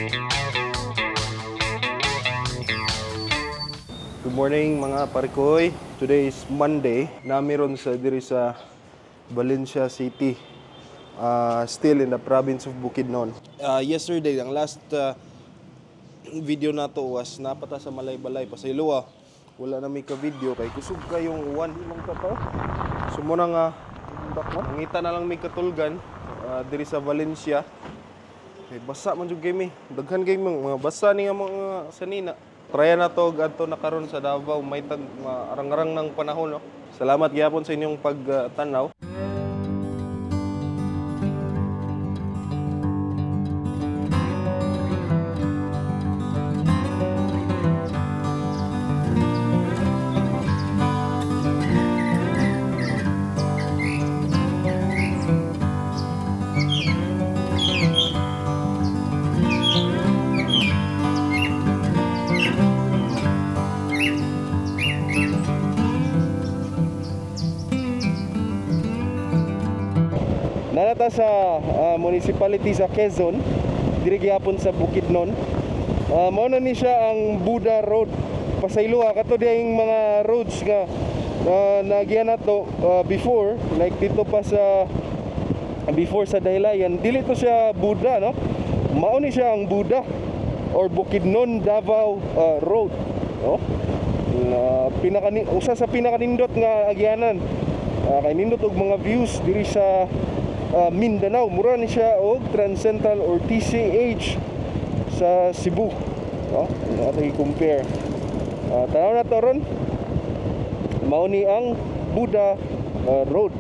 Good morning, mga parikoy. Today is Monday. Nami ron sa diri sa Valencia City. Still in the province of Bukidnon. Yesterday, ang last video nato was napata sa Malaybalay. Pasayloa. Wala na may ka-video kay kusog kayong uwan. Imong kato. So muna nga mangita na lang may katulgan diri sa Valencia. Kay basa man jud kay mi. Daghan kay mga basa ni nga mga sanina. Try na to og adto na karon sa Davao, may tag arang-arang ng panahon, no. Salamat gyapon sa inyong pagtanaw. Nanata sa municipality sa Quezon, diri gyapon sa Bukidnon. Mao na ni siya ang Buda Road. Pasayloa kato diyang mga roads nga nagyan nato before, like dito pa sa before sa Dahilayan, dili to siya Buda, no? Mao ni siya ang Buda or Bukidnon Davao Road, no? Na pinaka usa sa pinakanindot nga agyanan. Kay nindot og mga views diri sa Mindanao. Mura ni siya og Transcentral or TCH sa Cebu, no? Ato i-compare. Tanaw na to ron. Mao ni ang Buda Road.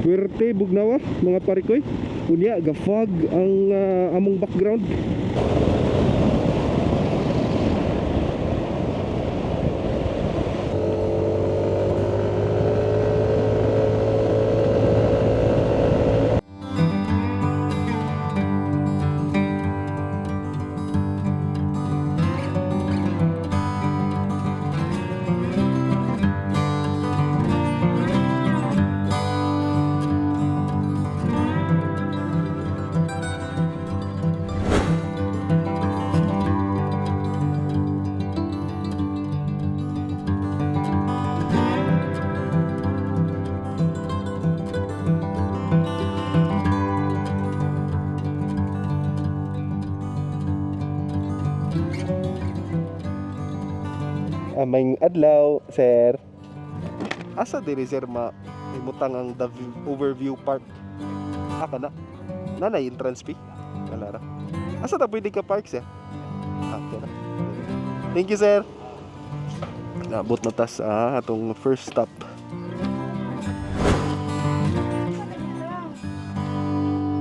Puwerte bugnawa, mga parikoy. Unya ga fog ang among background. Aming adlaw, sir. Asa diri, sir, ma imutang ang the overview park? Aka na. Nanay entrance fee. Wala ra. Asa ta pwede ka park, sir? Ah, okay ra. Thank you, sir. Naabot na tas atong first stop.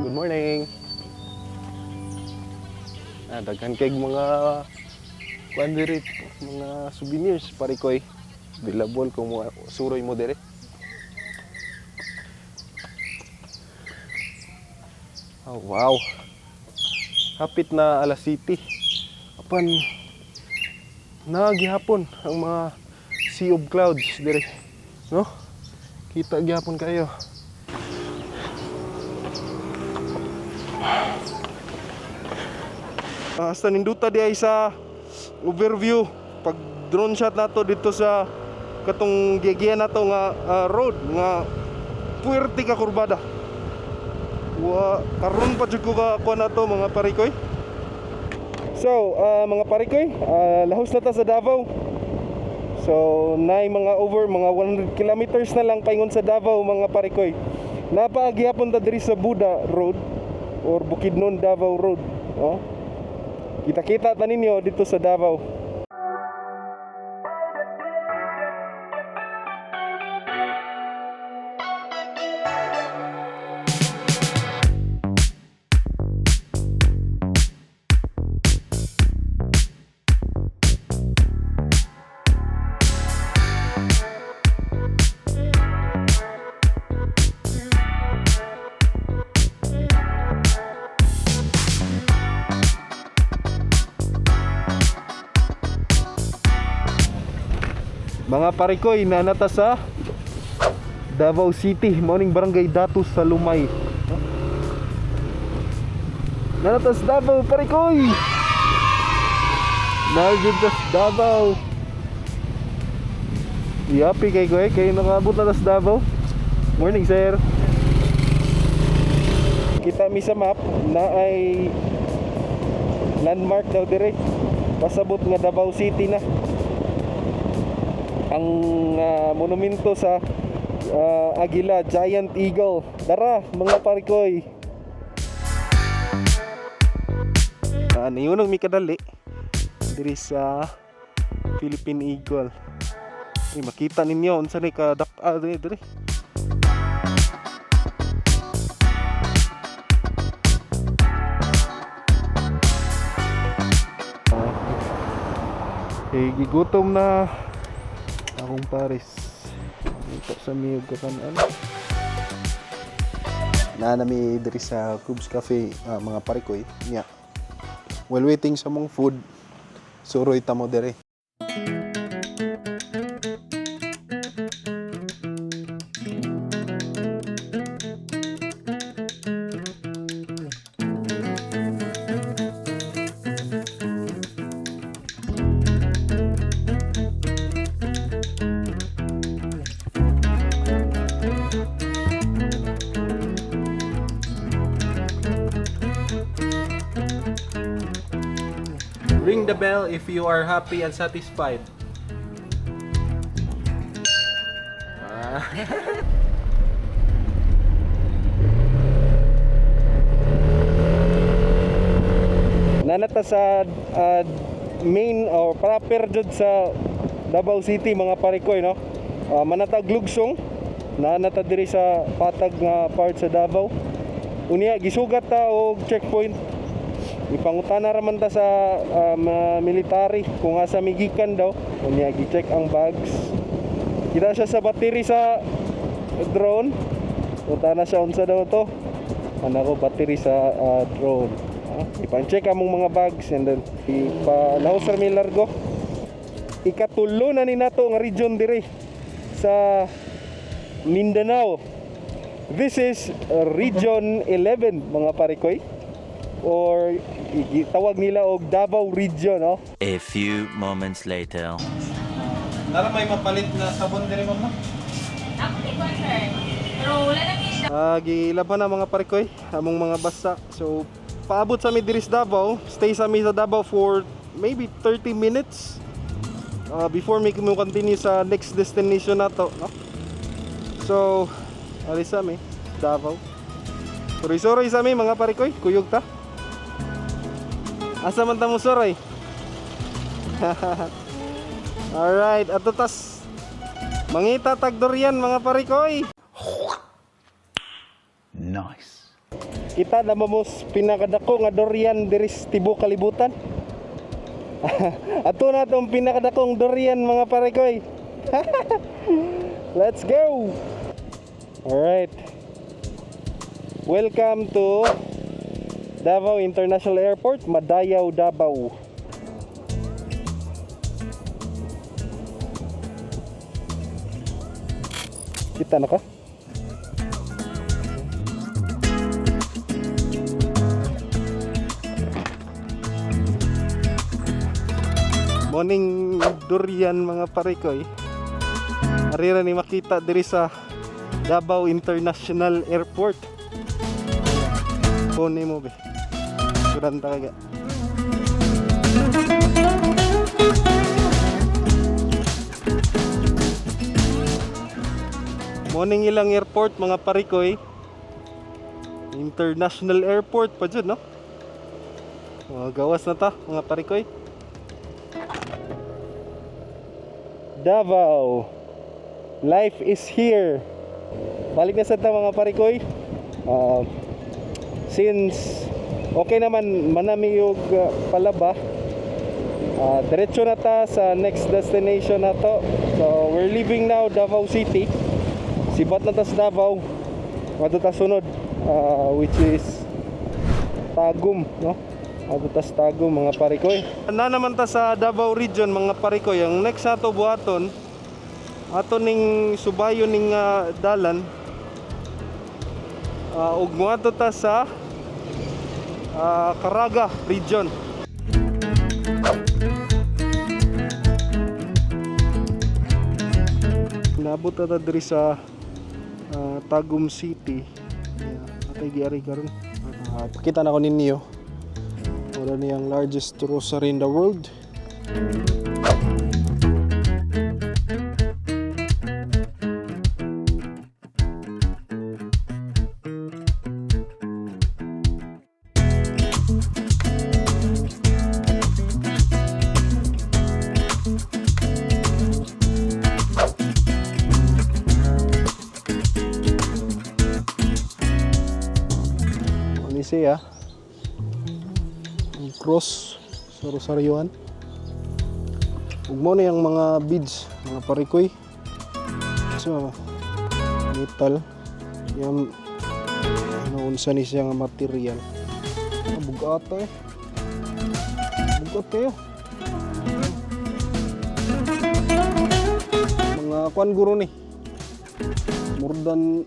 Good morning. Daghan kay mga kuan diri, mga souvenirs, parikoy. Available kung mo suroy mo diri. Oh, wow. Hapit na alas city. Apan nagihapon ang mga sea of clouds dire. No? Kita gihapon kayo. Hasta ninduta di ay sa overview pag drone shot nato dito sa katong gigian nato nga road nga puwerte ka kurbada. Wa karon pa jud ko ka kuan nato, mga parikoy. So, mga parikoy, lahos na ta sa Davao. So, nay mga over mga 100 kilometers na lang paingon sa Davao, mga parikoy. Napaagihapon ta diri sa Buda Road or Bukidnon Davao Road, no? Kita-kita ta ninyo dito sa Davao. Mga parikoy, naa na ta sa Davao City, mao ning Barangay Datu Salumay. Naa na ta sa Davao, parikoy. Naa jud ta sa Davao. Yapi kay ko eh, kay nakaabot na ta sa Davao. Morning, sir. Kita mi sa map naay landmark daw dire. Pasabot nga Davao City na ang monumento sa Agila, Giant Eagle. Tara, mga parikoy. Niunong mi kadali diri sa Philippine Eagle. Ay, makita ninyo unsa ni kadak-a diri diri. Eh, gigutom na akong pares. Dito sa miyog kakanan. Naa nami diri sa Cubs Cafe, mga parikoy nya. While waiting sa mong food, suroy ta mo diri. Ring the bell if you are happy and satisfied. Naa na ta sa main or proper jud sa Davao City, mga parikoy, no. Manatag Lugsong, naa na ta diri sa patag nga part sa Davao. Unya gisugat ta og checkpoint. Ipangutana ra man ta sa mga military kung asa mi gikan daw. Unya gi-check ang bags. Kita siya sa battery sa drone. Utana siya unsa daw to. Ano ko battery sa drone. Ipan-check among mga bags and then ipa-lahos ra mi largo. Ikatulo na ni nato nga region diri sa Mindanao. This is Region 11, mga parikoy, or tawag nila og Davao Region, no? A few moments later. Nara may mapalit na sabon diri, ma'am, no? Ako ni Kwan, sir. Pero wala na mi Gilaban na, mga parikoy, among mga basa. So paabot sa mi diri sa Davao, stay sa mi sa Davao for maybe 30 minutes before mi mo continue sa next destination nato, no? So, alis sa mi Davao. Suroy-suroy sa mi, mga parikoy, kuyog ta. Asa man ta mo suroy? Alright, ato tas mangita tag durian, mga parikoy. Nice. Kita na mo pinakadako nga durian diri sa tibuok kalibutan. Ato na tong pinakadakong durian, mga parekoy. Let's go. All right. Welcome to Davao International Airport, Madayaw, Davao. Kita na ka? Morning durian, mga parikoy. Arira ni makita diri sa Davao International Airport. Phone mo be. Kuranta kaga. Morning ilang airport, mga parikoy. International Airport pa dyan, no? Mga gawas na ta, mga parikoy. Davao. Life is here. Balik na sa ta, mga parikoy. Since okay naman manami og palaba, diretso na ta sa next destination na to. So we're leaving now Davao City. Sibat na ta sa Davao. Ngadto ta sunod, which is Tagum, no? Adto ta sa Tagum, mga parikoy. Na naman ta sa Davao Region, mga parikoy. Ang next nato buhaton Ato ning subayon ning dalan ug moadto ta sa Caraga region. Nabot na ta diri sa Tagum City. Yeah, atay giari karon. Pakita na ko ninyo. Wala niyang largest rosary in the world. Ano siya? Ang cross sa rosaryohan. Ug mao na yung mga beads, mga parikoy. So, metal. Yung ano unsa ni siya nga material. Bugat eh. Bugat kayo. Mga kwan guro ni. More than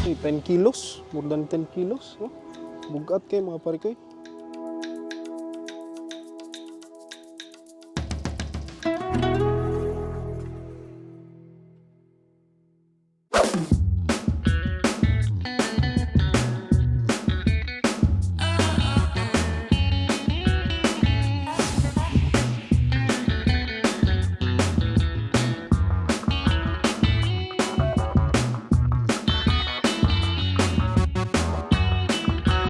10 kilos, more than 10 kilos, no? Bugat kay mga parikoy.